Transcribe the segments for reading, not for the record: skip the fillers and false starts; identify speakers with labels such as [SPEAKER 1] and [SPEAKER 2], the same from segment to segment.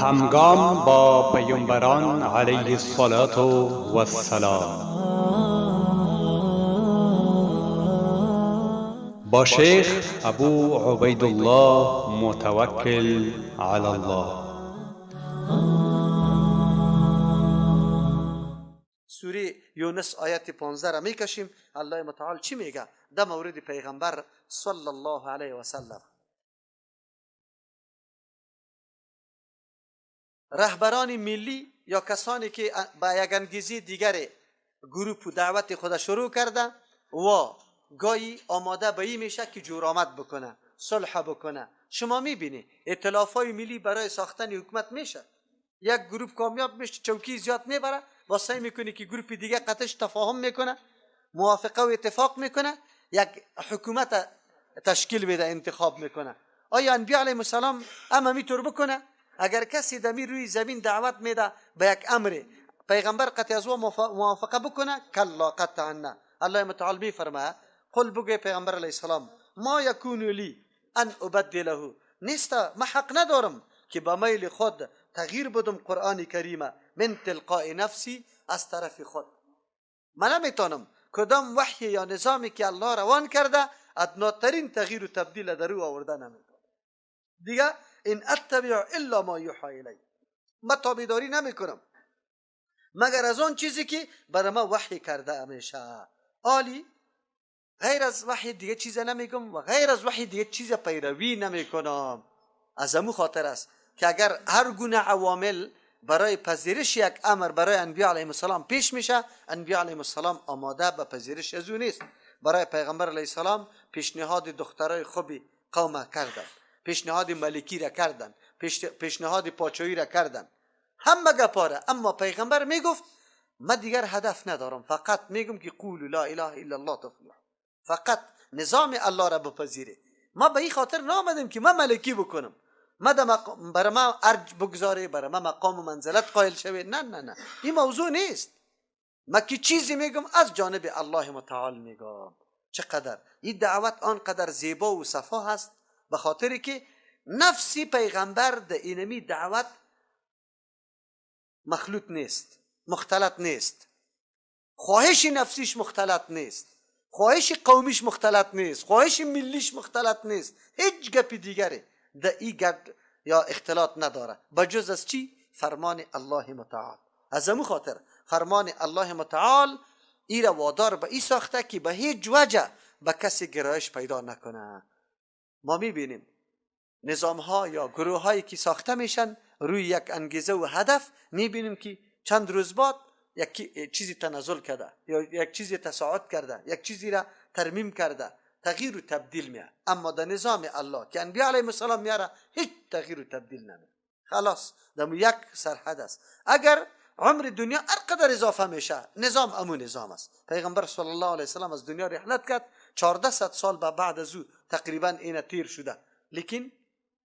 [SPEAKER 1] همگام با پیامبران علیه الصلاة والسلام با شیخ ابو عبیدالله متوکل علی الله.
[SPEAKER 2] سوره یونس آیت 15 را میکشیم. الله متعال چی میگه در مورد پیغمبر صلی الله علیه و سلم؟ رهبران ملی یا کسانی که با یک انگیزه دیگر گروپ و دعوت خود شروع کرده و گاهی آماده به این میشه که جور آمد بکنه، صلح بکنه. شما میبینی ائتلاف های ملی برای ساختن حکومت میشه، یک گروپ کامیاب میشه، چوکی زیاد میبره، با سعی میکنه که گروپ دیگه قطش تفاهم میکنه، موافقه و اتفاق میکنه، یک حکومت تشکیل میده، انتخاب میکنه. آیا انبیا علیهم السلام اما میتور بکنه؟ اگر کسی دمی روی زمین دعوت میده به یک امر، پیغمبر قطع از او موافقه بکنه؟ کلا، قطعا نه. الله متعال میفرماید قل، بگوی پیغمبر علیه السلام، ما یکون لی ان ابدله، نیست، ما حق ندارم که با میل خود تغییر بدم قرآن کریم، من تلقاء نفسی، از طرف خود. من نمیتونم کدام وحی یا نظامی که الله روان کرده ادناترین تغییر و تبدیل در او آورده نمیتونم. دیگه ان اتبع الا ما یوحی الی، ما تابعداری نمیکنم مگر از آن چیزی که برای ما وحی کرده میشه. آلی غیر از وحی دیگه چیز نمیگم و غیر از وحی دیگه چیز پیروی نمیکنم. از امو خاطر است که اگر هر گونه عوامل برای پذیرش یک امر برای انبیاء علیهم السلام پیش میشه، انبیاء علیهم السلام آماده به پذیرش از او نیست. برای پیغمبر علیه السلام پیشنهاد دخترای خوبی قوم کردن، پیشنهاد ملکی را کردن، پیشنهاد پاچایی را کردن، همه گپاره. اما پیغمبر میگفت من دیگر هدف ندارم، فقط میگم که قول لا اله الا الله تفلح، فقط نظام الله را بپذیره. ما به این خاطر نامدیم که ما ملکی بکنم، ما برای ما ارج بگذاره، برای ما مقام و منزلت قائل شوه. نه نه نه، این موضوع نیست. ما که چیزی میگم از جانب الله متعال میگم. چقدر این دعوت آنقدر زیبا و صفا هست، به خاطر که نفسی پیغمبر در اینمی دعوت مخلوط نیست، مختلط نیست، خواهش نفسیش مختلط نیست، خواهش قومیش مختلط نیست، خواهش ملیش مختلط نیست، هیچ گپی دیگری در ای گپ یا اختلاط نداره بجز از چی؟ فرمان الله متعال. از امو خاطر فرمان الله متعال ای را وادار به ای ساخته که به هیچ وجه به کسی گرایش پیدا نکنه. ما میبینیم نظام ها یا گروه هایی که ساخته میشن روی یک انگیزه و هدف، میبینیم که چند روز بعد یک چیزی تنزل کرده یا یک چیزی تصاعد کرده، یک چیزی را ترمیم کرده، تغییر و تبدیل میاد. اما در نظام الله که انبیاء علیهم السلام میاره هیچ تغییر و تبدیل نمیاد. خلاص در یک سرحد است. اگر عمر دنیا هر قدر اضافه میشه، نظام امو نظام است. پیغمبر صلی الله علیه وسلم از دنیا رحلت کرد، 1400 سال بعد از او تقریبا این تیر شده، لیکن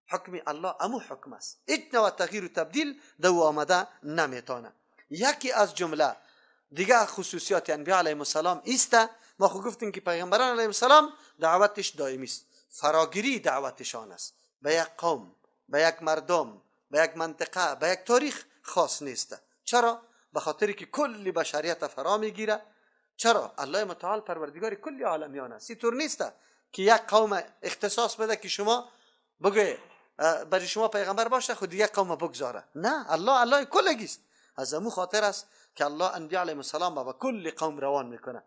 [SPEAKER 2] حکم الله امو حکم است، هیچ نوع تغییر و تبدیل دو آمده نمیتونه. یکی از جمله دیگه خصوصیات انبیاء علیهم السلام ایست، ما خو گفتیم که پیغمبران علیهم السلام دعوتش دائمی است، فراگیری دعوتشان است، به یک قوم، به یک مردم، به یک منطقه، به یک تاریخ خاص نیست. چرا؟ به خاطر که کل بشریت فرا میگیره. چرا؟ الله متعال پروردگار کل عالمیان است. اینطور نیست که یک قوم اختصاص بده که شما بگه برای شما پیغمبر باشه خود دیگه قوم بگذاره. نه، الله الله کلگیست. از امو خاطر است که الله انبیاء علیهم السلام به کل قوم روان میکنه.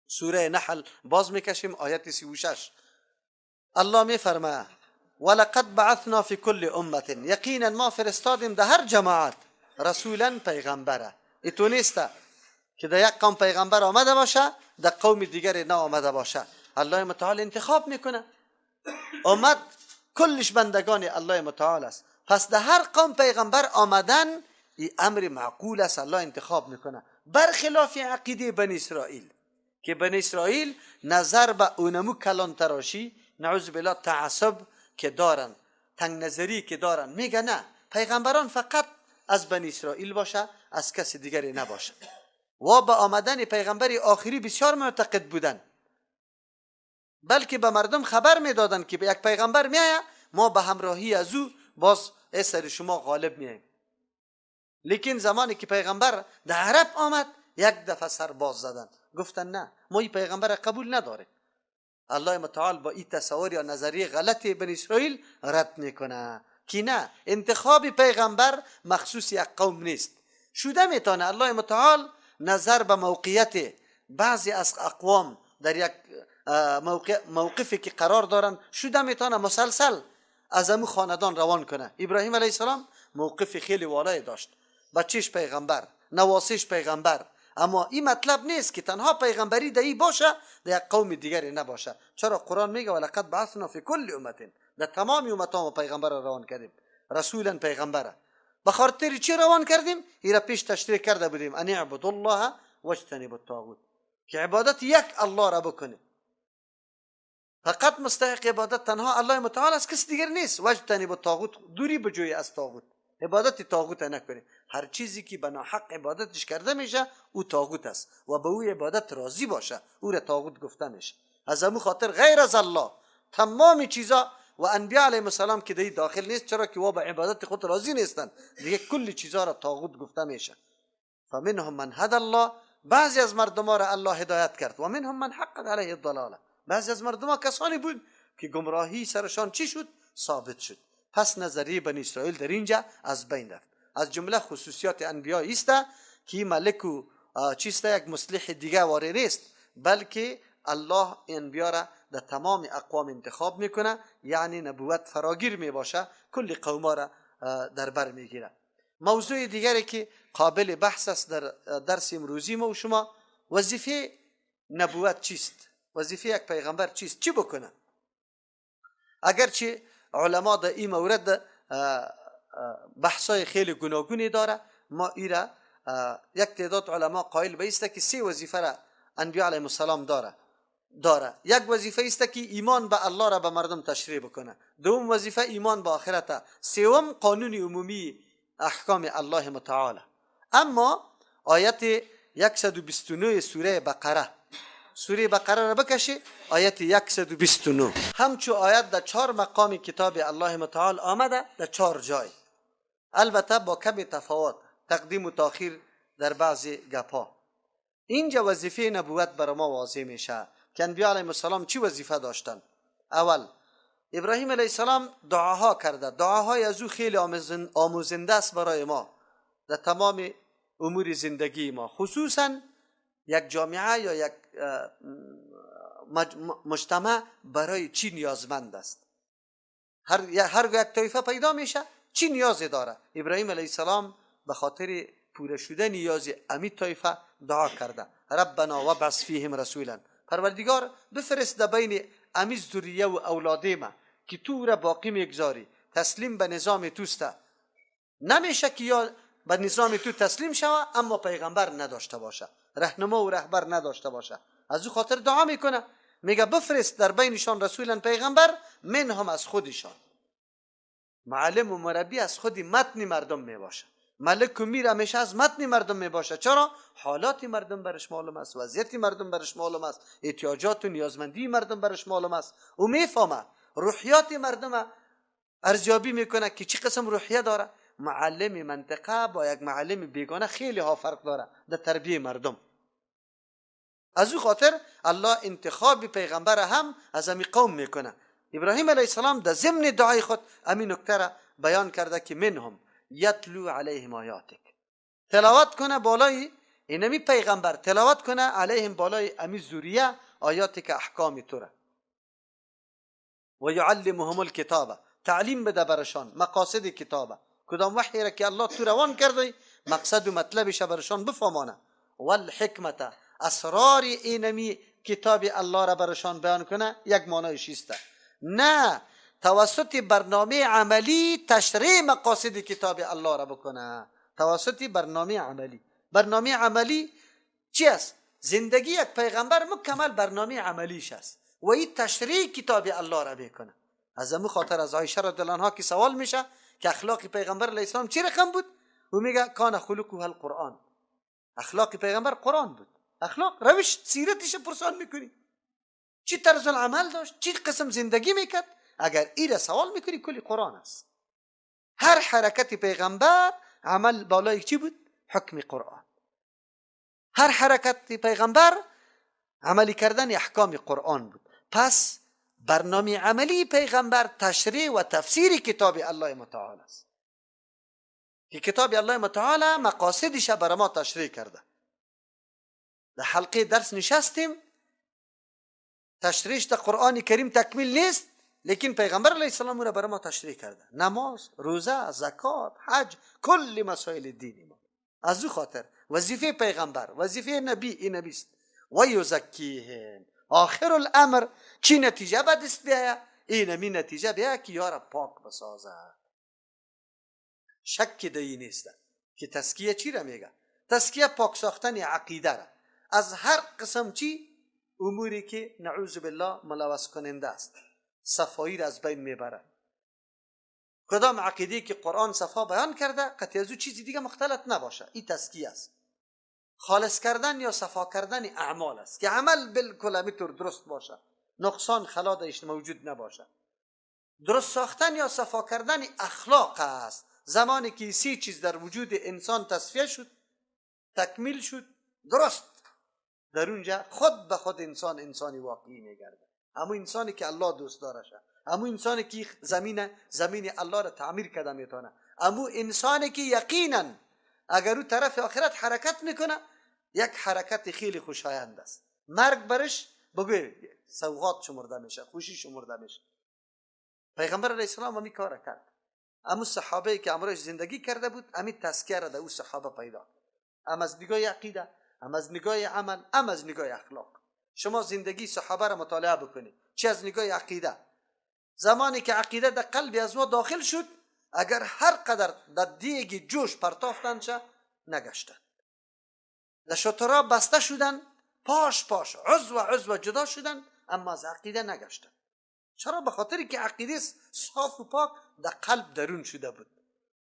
[SPEAKER 2] سوره نحل باز میکشیم آیت 36. الله میفرماید ولقد بعثنا فی کل امه، یقینا ما فرستادیم در هر جماعت رسولا پیغمبره. ایتو نیست که در یک قوم پیغمبر آمده باشه در قوم دیگر نه آمده باشه. الله متعال انتخاب میکنه، آمد کلش بندگان الله متعال است. پس در هر قوم پیغمبر آمدن این امر معقول است، الله انتخاب میکنه، برخلاف عقیده بنی اسرائیل که بنی اسرائیل نظر به اونمو کلان تراشی، نعوذ بالله، تعصب که دارن، تنگ نظری که دارن، میگه نه، پیغمبران فقط از بنی اسرائیل باشه، از کسی دیگری نباشه. و به آمدن پیغمبر آخری بسیار معتقد بودن، بلکه به مردم خبر میدادند که به یک پیغمبر میآید، ما به همراهی از او باز ای سر شما غالب میایم. لیکن زمانی که پیغمبر در عرب آمد، یک دفعه سر باز زدن، گفتن نه، ما این پیغمبر قبول نداریم. الله متعال با این تصور یا نظریه غلط بنی اسرائیل رد میکنه که نه، انتخاب پیغمبر مخصوص یک قوم نیست. شده میتونه الله متعال نظر به موقعیت بعضی از اقوام در یک موقفی که قرار دارن، شده میتونه مسلسل از امو خاندان روان کنه. ابراهیم علیه السلام موقف خیلی والای داشت، بچهش پیغمبر، نواسش پیغمبر، اما این مطلب نیست که تنها پیغمبری در ای باشه، در یک قوم دیگری نباشه. چرا؟ قرآن میگه ولقد بعثنا فی کل امت، در تمام امت ما پیغمبر را روان کردیم، رسولا پیغمبره. به خاطر چی روان کردیم؟ ایرا پیش تشریح کرده بودیم، ان اعبدوا الله واجتنبوا الطاغوت، که عبادت یک الله را بکنه. فقط مستحق عبادت تنها الله متعال است، کس دیگر نیست. واجتنبوا الطاغوت، دوری بجوی از طاغوت، عبادت طاغوت نکنی. هر چیزی که به ناحق عبادتش کرده میشه او طاغوت است و به او عبادت راضی باشه او را طاغوت گفته میشه. از امو خاطر غیر از الله تمام چیزا و انبیاء علیهم السلام که دی داخل نیست، چرا که وا به عبادت خود راضی نیستن، دیگه کل چیزا را طاغوت گفته میشه. فمنهم من هدى الله، بعضی از مردم را الله هدایت کرد، و منهم من حقت علیه الضلاله، بعضی از مردم کسانی بود که گمراهی سرشان چی شد؟ ثابت شد. پس نظریه بنی اسرائیل در اینجا از بین رفت. از جمله خصوصیات انبیا است که ملک و چیست، یک مصلح دیگه واره نیست، بلکه الله انبیا را در تمام اقوام انتخاب میکنه، یعنی نبوت فراگیر میباشه، کل قوم را در بر میگیره. موضوع دیگری که قابل بحث است در درس امروزی ما و شما، وظیفه نبوت چیست؟ وظیفه یک پیغمبر چیست؟ چی بکنه؟ اگرچه علما در این مورد بحثای خیلی گوناگونی داره، ما ایرا یک تعداد علما قائل به است که سه وظیفه را انبیاء علیهم السلام داره. یک وظیفه است که ایمان به الله را به مردم تشریح بکنه، دوم وظیفه ایمان به آخرت، سوم قانون عمومی احکام الله متعال. اما آیت 129 سوره بقره، سوره بقره را بکشی آیت 129، همچو آیت در چهار مقام کتاب الله متعال آمده، در چهار جای، البته با کمی تفاوت، تقدیم و تاخیر در بعضی گپا. اینجا وظیفه نبوت برای ما واضح میشه که انبیاء علیهم السلام چی وظیفه داشتن. اول ابراهیم علیه السلام دعاها کرده، دعاهای از او خیلی آموزنده است برای ما در تمام امور زندگی ما، خصوصا یک جامعه یا یک مجتمع برای چی نیازمند است. هر یک طایفه پیدا میشه چی نیازی داره. ابراهیم علیه السلام به خاطر پوره شدن نیاز امی طایفه دعا کرده، ربنا وابعث فیهم رسولا، پروردگار بفرست در بین امی ذریه و اولاد ما که تو را باقی میگذاری، تسلیم به نظام توسته. نمیشه که یا به نظام تو تسلیم شوه اما پیغمبر نداشته باشه، رهنما و رهبر نداشته باشه. از او خاطر دعا میکنه، میگه بفرست در بینشان رسولا پیغمبر، منهم از خودشان. معلم و مربی از خود متن مردم میباشه، ملک و میر همیشه از متن مردم میباشه. چرا؟ حالات مردم برش معلوم است، وضعیت مردم برش معلوم است، احتیاجات و نیازمندی مردم برش معلوم است. او میفهمه روحیات مردم ارزیابی میکنه که چی قسم روحیه داره. معلم منطقه با یک معلم بیگانه خیلی ها فرق داره در تربیه مردم. از او خاطر الله انتخاب پیغمبر هم از امی قوم میکنه. ابراهیم علیه السلام در ضمن دعای خود امی نکته را بیان کرده که منهم یتلو علیهم آیاتک، تلاوت کنه بالای اینمی پیغمبر، تلاوت کنه علیهم بالای امی ذریه آیاتک احکام تو را، و یعلمهم الکتاب، تعلیم بده برشان مقاصد کتابه، کدام وحی را که الله تو روان کرده مقصد و مطلبش برشان بفهمانه، والحکمت، اسرار اینمی کتاب الله را برشان بیان کنه. یک معنایش است نه توسط برنامه عملی تشریح مقاصد کتاب الله را بکنه، توسط برنامه عملی. برنامه عملی چی است؟ زندگی یک پیغمبر مکمل برنامه عملیش است و این تشریح کتاب الله را بکنه. از امو خاطر از عایشه رضی الله عنها که سوال میشه که اخلاق پیغمبر علیه السلام چی رقم بود، او میگه کان خلقه القرآن، اخلاق پیغمبر قرآن بود. اخلاق روش سیرتش پرسان میکنی، چی طرز العمل داشت، چی قسم زندگی میکرد. اگر ایره سوال میکنی کلی قرآن است. هر حرکت پیغمبر عمل بالای چی بود؟ حکم قرآن. هر حرکت پیغمبر عملی کردن احکام قرآن بود. پس برنامه عملی پیغمبر تشریح و تفسیر کتاب الله متعال است که کتاب الله متعال مقاصدش برای ما تشریح کرده. در حلقه درس نشستیم، تشریح در قرآن کریم تکمیل نیست، لیکن پیغمبر علیه السلام را برای ما تشریح کرده. نماز، روزه، زکات، حج، کل مسائل دینی ما. از او خاطر وظیفه پیغمبر، وظیفه نبی این نبی است. و یزکیهم. آخر الامر چی نتیجه به دست بیاید؟ این می نتیجه بیاید که یارا پاک بسازه. شک دی نیست که تزکیه چی را میگه؟ تزکیه پاک ساختن عقیده را از هر قسم چی اموری که نعوذ بالله ملوث کننده است، صفایی را از بین میبره. کدام عقیده که قرآن صفا بیان کرده قطعی از او چیزی دیگه مختلط نباشه، این تزکیه است. خالص کردن یا صفا کردن اعمال است که عمل بالکل همینطور درست باشه، نقصان خلا درش موجود نباشه. درست ساختن یا صفا کردن اخلاق است. زمانی که سی چیز در وجود انسان تصفیه شد، تکمیل شد، درست در اونجا خود به خود انسان انسانی واقعی میگرده. اما انسانی که الله دوست دارشه، اما انسانی که زمین الله را تعمیر کرده میتونه، اما انسانی که یقینا اگر او طرف آخرت حرکت میکنه، یک حرکت خیلی خوشایند است. مرگ برش بگوی سوغات شمرده میشه، خوشی شمرده میشه. پیغمبر علیه السلام همی کار کرد. اما صحابه که امرش زندگی کرده بود، امی تزکیه را در او صحابه پیدا. ام از نگاه عقیده، ام از نگاه عمل، ام از نگاه اخلاق. شما زندگی صحابه را مطالعه بکنید، چه از نگاه عقیده. زمانی که عقیده در قلب از ما داخل شد، اگر هر قدر در دیگ جوش پرتافتند چه نگشتند، در شترا بسته شدن، پاش پاش عضو عضو جدا شدن، اما از عقیده نگشتند. چرا؟ به خاطر که عقیده صاف و پاک در قلب درون شده بود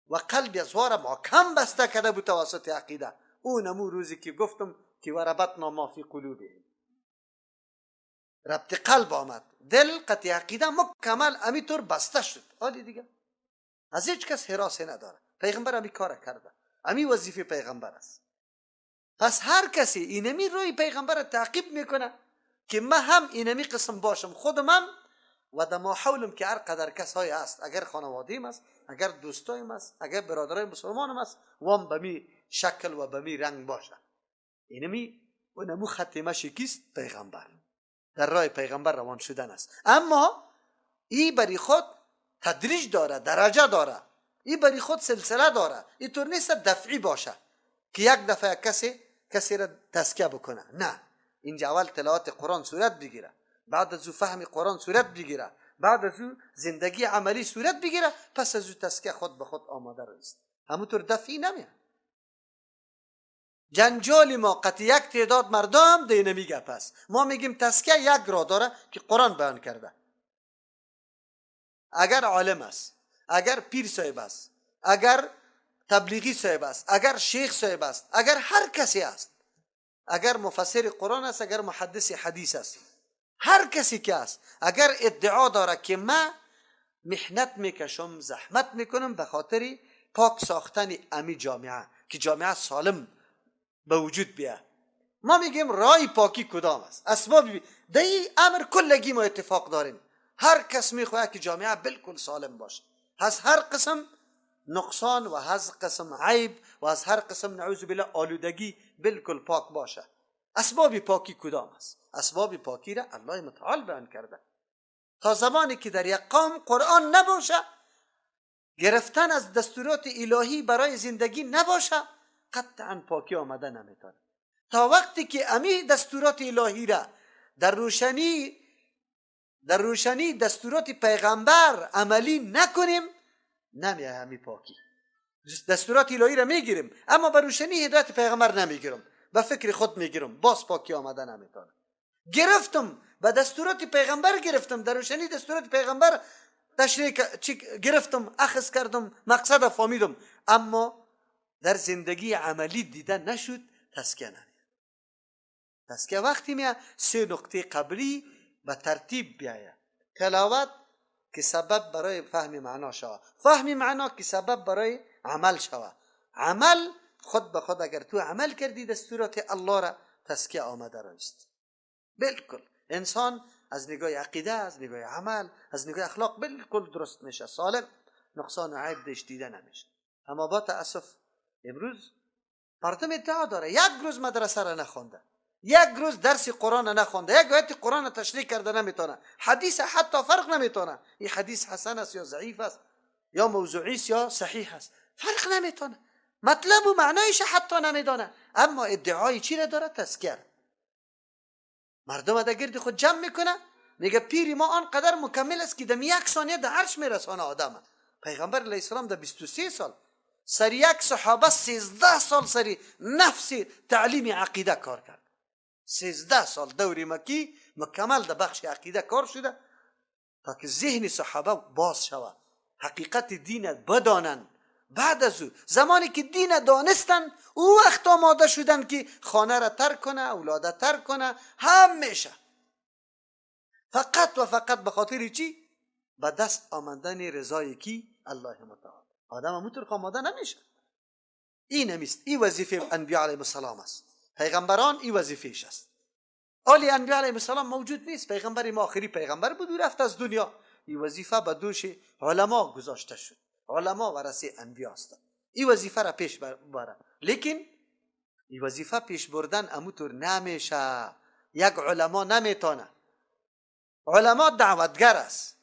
[SPEAKER 2] و قلب از را محکم بسته کرده بود توسط عقیده. او نمو روزی که گفتم که وربطنا ما فی قلوبهم، ربط قلب آمد، دل قطع عقیده مکمل امیطور بسته شد. حالی دیگه از هیچ کس حراسی نداره. پیغمبر امی کار کرده، امی وظیفه پیغمبر است. پس هر کسی اینمی روی پیغمبر تعقیب میکنه که من هم اینمی قسم باشم، خودم هم و در ما حولم که هر قدر کسایی هست، اگر خانواده‌ام است، اگر دوستایم است، اگر برادرای مسلمانم است، وام به می شکل و به می رنگ باشه. اینمی اونمو ختمه کیست؟ پیغمبر. در راه پیغمبر روان شدن است. اما ای بری خود تدریج داره، درجه داره، ای بری خود سلسله داره. اینطور نیست دفعی باشه که یک دفعه کسی را تزکیه بکنه. نه، اینجا اول تلاوت قرآن صورت بگیره، بعد از او فهم قرآن صورت بگیره، بعد از او زندگی عملی صورت بگیره، پس از او تزکیه خود به خود آماده است. همونطور دفعی نمیاد. جنجال ما قطع یک تعداد مردم دی نمیگه. پس ما میگیم تزکیه یک راه داره که قرآن بیان کرده. اگر عالم است، اگر پیر صاحب است، اگر تبلیغی صاحب است، اگر شیخ صاحب است، اگر هر کسی است، اگر مفسر قرآن است، اگر محدث حدیث است، هر کسی که است، اگر ادعا داره که من محنت میکشم، زحمت میکنم به خاطر پاک ساختن امی جامعه که جامعه سالم به وجود بیاد، ما میگیم رای پاکی کدام است؟ اسباب در این امر کلگی ما اتفاق داریم. هر کس میخواد که جامعه بالکل سالم باشه، از هر قسم نقصان و از قسم عیب و از هر قسم نعوذ بالله آلودگی بالکل پاک باشه. اسباب پاکی کدام است؟ اسباب پاکی را الله متعال بیان کرده. تا زمانی که در یک قوم قرآن نباشه، گرفتن از دستورات الهی برای زندگی نباشه، قطعا پاکی آمده نمیتونه. تا وقتی که امی دستورات الهی را در روشنی دستورات پیغمبر عملی نکنیم، نمیه همی پاکی. دستورات الهی را میگیریم اما بر روشنی هدایت پیغمبر نمیگیرم، به فکر خود میگیرم، باز پاکی آمده نمیتونه. گرفتم به دستورات پیغمبر گرفتم، در روشنی دستورات پیغمبر تشریح گرفتم، اخذ کردم، مقصد فهمیدم، اما در زندگی عملی دیده نشد، تزکیه نمیاد. تزکیه وقتی میاد سه نقطه قبلی به ترتیب بیاید: تلاوت، که سبب برای فهم معنا شود، فهم معنا که سبب برای عمل شود. عمل خود به خود اگر تو عمل کردی دستورات الله را، تزکیه آمده راست. بالکل انسان از نگاه عقیده، از نگاه عمل، از نگاه اخلاق بالکل درست میشه، سالم، نقصان و عیب دش دیده نمیشه. اما با تاسف امروز مردم ادعا داره یک روز مدرسه را نخوانده، یک روز درس قرآن نخوانده، یک آیت قرآن تشریح کرده نمیتونه، حدیث حتی فرق نمیتونه، این حدیث حسن است یا ضعیف است یا موضوعی است یا صحیح است، فرق نمیتونه، مطلب و معنایش حتی نمیدانه، اما ادعای چی را داره؟ تزکیه. مردم در گرد خود جمع میکنه، میگه پیر ما آنقدر مکمل است که دم یک ثانیه در عرش میرسانه آدم. پیغمبر علیه السلام در 23 سال سر یک صحابه 13 سال سری نفس تعلیم عقیده کار کرد. 13 سال دور مکی مکمل در بخش عقیده کار شده تا که ذهن صحابه باز شود، حقیقت دین بدانند. بعد از او زمانی که دین دانستن، او وقت آماده شدن که خانه را ترک کنه، اولاده ترک کنه، همیشه فقط و فقط به خاطر چی؟ به دست آمدن رضای کی؟ الله متعال. آدم همونطور که آماده نمیشه. این همیست، این وظیفه انبیاء علیهم السلام است، پیغمبران این وظیفهش است. آلی انبیاء علیهم السلام موجود نیست، پیغمبر ما آخری پیغمبر بود و رفت از دنیا. این وظیفه به دوش علما گذاشته شد، علما ورثه انبیا هستند، این وظیفه را پیش بره. لیکن این وظیفه پیش بردن اموطور نمیشه، یک علما نمیتونه. علما دعوتگر است،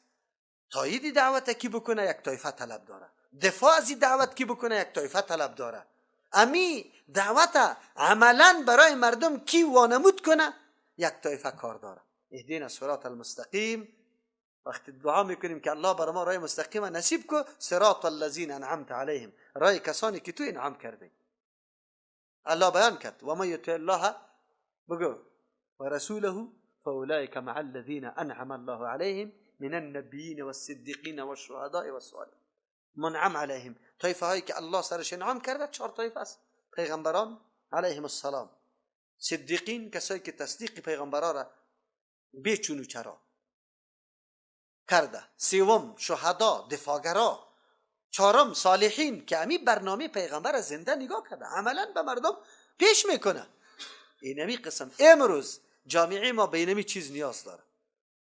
[SPEAKER 2] تایید دعوت کی بکنه یک طایفه طلب داره، دفاع از دعوت کی بکنه یک طایفه طلب داره، امی دعوت عملا برای مردم کی وانمود کنه یک طایفه کار داره. اهدینا الصراط المستقیم، وقتی دعا میکنیم که الله برای ما راه مستقیم نصیب کو، صراط الذین انعمت علیهم، راه کسانی که تو انعام کرده. الله بیان کرد و من یطع الله بگو و رسوله فاولئک مع الذین انعم الله علیهم من النبیین والصدیقین والشهداء والصالحین. منعم علیهم، طایفه هایی که الله سرش انعام کرده چهار طایفه است: پیغمبران علیهم السلام، صدیقین کسایی که تصدیق پیغمبران را بیچون و چرا کرده، سوم شهدا دفاعگرا، چهارم صالحین که امی برنامه پیغمبر زنده نگاه کرده، عملا به مردم پیش میکنه. اینمی قسم امروز جامعه ما به اینمی چیز نیاز داره،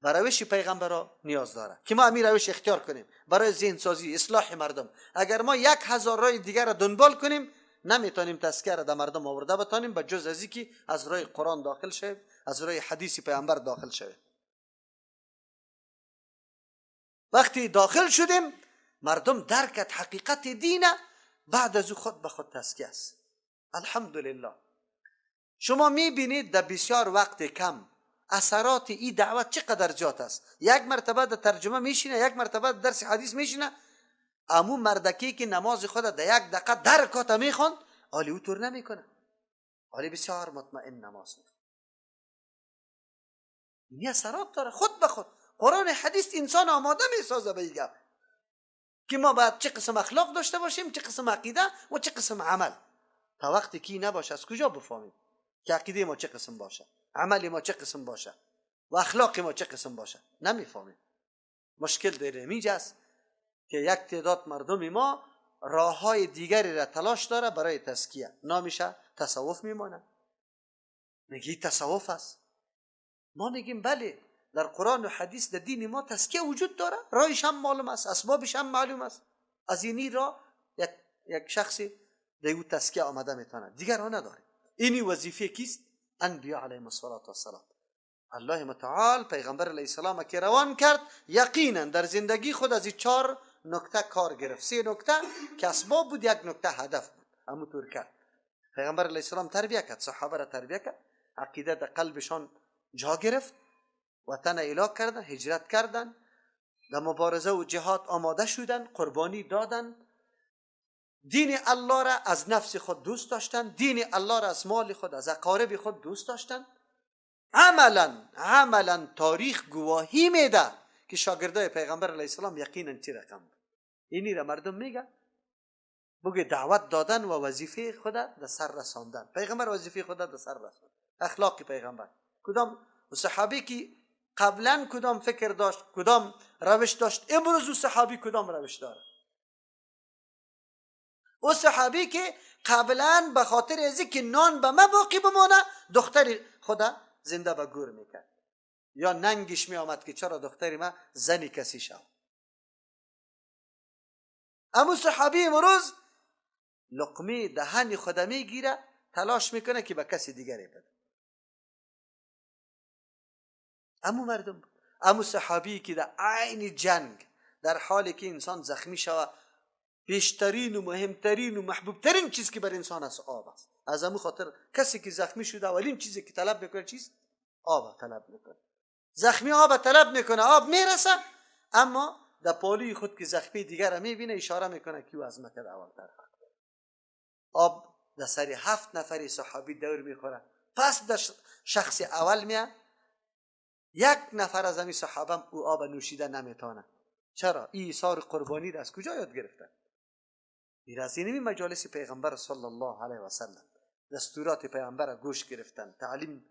[SPEAKER 2] به روش پیغمبرا نیاز داره که ما امی روش اختیار کنیم برای ذهن سازی اصلاح مردم. اگر ما 1000 راه دیگر را دنبال کنیم نمیتونیم تزکیه را در مردم آورده بتانیم، به جز از اینکه از راه قرآن داخل شویم، از راه حدیث پیغمبر داخل شویم. وقتی داخل شدیم مردم درکت حقیقت دینه، بعد از او خود به خود تزکیه است. الحمدلله شما میبینید در بسیار وقت کم اثرات این دعوت چقدر زیاد است. یک مرتبه در ترجمه میشینه، یک مرتبه در درس حدیث میشینه، امو مردکی که نماز خود در یک دقیقه در رکعت میخوند، حالی او طور نمیکنه، حالی بسیار مطمئن نماز میخوند. این اثرات داره خود به خود. قرآن حدیث انسان آماده میسازه به این گپ که ما باید چه قسم اخلاق داشته باشیم، چه قسم عقیده و چه قسم عمل. تا وقتی کی نباشه از کجا بفهمیم که عقیده ما چه قسم باشه، عمل ما چه قسم باشه و اخلاق ما چه قسم باشه؟ نمیفهمیم. مشکل در اینجاست که یک تعداد مردم ما راه های دیگری را تلاش داره برای تزکیه، نامیشه تصوف میمانه، میگی تصوف است. ما میگیم بله، در قرآن و حدیث در دین ما تزکیه وجود داره، راهش هم معلوم است، اسبابش هم معلوم است. از اینی را یک شخصی در او تزکیه آمده میتونه، دیگر ها نداره. اینی وظیفه کیست؟ انبیا علیهم الصلاة والسلام. الله متعال پیغمبر علیه السلام که روان کرد، یقینا در زندگی خود از این 4 نکته کار گرفت. 3 نکته که اسباب بود، 1 نکته هدف بود. همونطور کرد پیغمبر علیه السلام تربیه کرد، صحابه را تربیه کرد، عقیده در قلبشان جا گرفت، وطن اعلا کردن، هجرت کردن، در مبارزه و جهاد آماده شدن، قربانی دادن، دین الله را از نفس خود دوست داشتن، دین الله را از مال خود، از اقارب خود دوست داشتن. عملا تاریخ گواهی میده که شاگردای پیغمبر علیه السلام یقینا چی رقم بود. اینی را مردم میگه بگه دعوت دادن و وظیفه خود در سر رساندن. پیغمبر وظیفه خود در سر رساند. اخلاق پیغمبر کدام صحابی که قبلا کدام فکر داشت، کدام روش داشت، امروز او صحابی کدام روش داره. او صحابی که قبلا به خاطر از که نان به ما باقی بمانه دختر خدا زنده به گور میکرد، یا ننگش می آمد که چرا دختری ما زنی کسی شد. اما صحابی امروز لقمه دهن خدا میگیره، تلاش میکنه که به کسی دیگری بده. امو مردم، امو صحابی که در عین جنگ، در حالی که انسان زخمی شود، بیشترین و مهمترین و محبوبترین چیز که بر انسان است آب است. از امو خاطر کسی که زخمی شده اولین چیزی که طلب میکنه چیست؟ آب طلب میکنه. زخمی آب طلب میکنه، آب میرسه، اما در پالوی خود که زخمی دیگر میبینه اشاره میکنه که او از مکه اولتر حق داره. آب در سر 7 نفری صحابی دور میخوره. پس در شخص اول میه، یک نفر از همین صحابه او آب نوشیده نمیتونه. چرا؟ ایثار قربانی را از کجا یاد گرفتن؟ این از اینمی مجالس پیغمبر صلی الله علیه و سلم، دستورات پیغمبر گوش گرفتن، تعلیم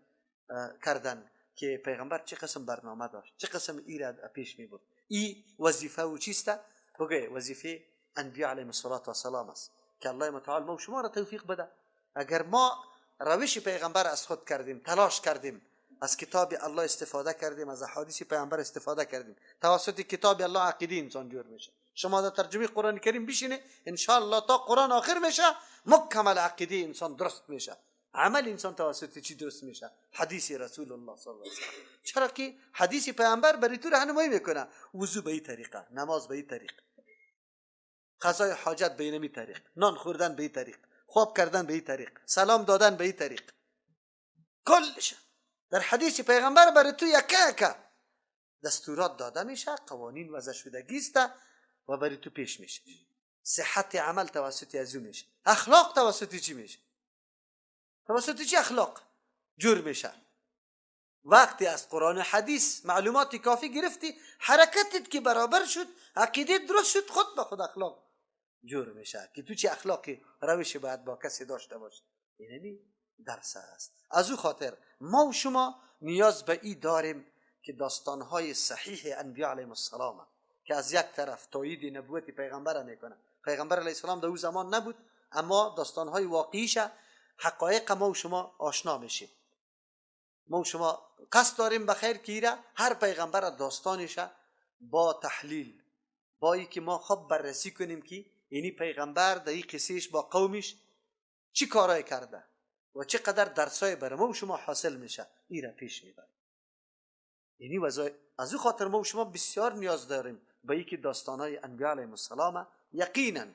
[SPEAKER 2] کردن که پیغمبر چه قسم برنامه داشت، چه قسم ای را پیش می برد. ای وظیفه و چیست؟ بگه وظیفه انبیاء علیهم الصلاة والسلام است که الله متعال ما شما را توفیق بده. اگر ما روش پیغمبر از خود کردیم، تلاش کردیم، از کتاب الله استفاده کردیم، از احادیث پیغمبر استفاده کردیم، توسط کتاب الله عقیده انسان جور میشه. شما در ترجمه قرآن کریم بشینه ان شاء الله تا قرآن آخر میشه مکمل عقیده انسان درست میشه. عمل انسان توسط چی درست میشه؟ حدیث رسول الله صلی الله علیه و سلم. چرا که حدیث پیامبر برای تو راهنمایی میکنه. وضو به این طریقه، نماز به این طریق، قضای حاجت به این طریق، نان خوردن به این طریق، خواب کردن به این طریق، سلام دادن به این طریق، کلش در حدیث پیغمبر برای تو یکه یکه دستورات داده میشه، قوانین وضع شدگی است و برای تو پیش میشه. صحت عمل توسط از او میشه. اخلاق توسط چی میشه؟ توسط چی اخلاق جور میشه؟ وقتی از قرآن و حدیث معلومات کافی گرفتی، حرکتت که برابر شد، عقیده درست شد، خود به خود اخلاق جور میشه که تو چه اخلاقی روش باید با کسی داشته باشی. اینمی درس است. از او خاطر ما و شما نیاز به ای داریم که داستانهای صحیح انبیاء علیهم السلام که از یک طرف تایید نبوت پیغمبر میکنه، پیغمبر علیه السلام در او زمان نبود، اما داستانهای واقعیش، حقایق ما و شما آشنا میشیم. ما و شما قصد داریم بخیر که هر پیغمبر داستانش با تحلیل، با ای که ما خوب بررسی کنیم که اینی پیغمبر در این قصهش با قومش چی کارای کرده و چقدر درسای بر ما و شما حاصل میشه، این را پیش میبره. یعنی از او خاطر ما و شما بسیار نیاز داریم به اینکه داستانهای انبیاء علیهم السلام یقینا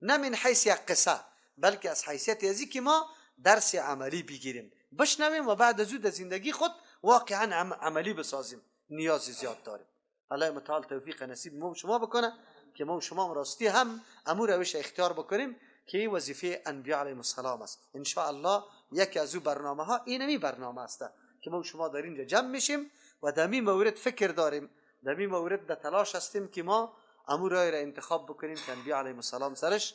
[SPEAKER 2] نه من حیث یک قصه، بلکه از حیثیت ازی که ما درس عملی بگیریم، بشنویم و بعد از او در زندگی خود واقعا عملی بسازیم. نیاز زیاد داریم. الله متعال توفیق نصیب ما و شما بکنه که ما و شما راستی هم امو روش اختیار بکنیم که وظیفه انبیاء علیهم السلام است. ان شاء الله یکی از او برنامه ها اینمی برنامه است که ما و شما در اینجا جمع میشیم و در این مورد فکر داریم، در این مورد در تلاش هستیم که ما امو راه را انتخاب بکنیم که انبیاء علیهم السلام سرش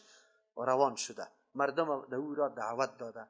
[SPEAKER 2] روان شده، مردم در او را دعوت داده.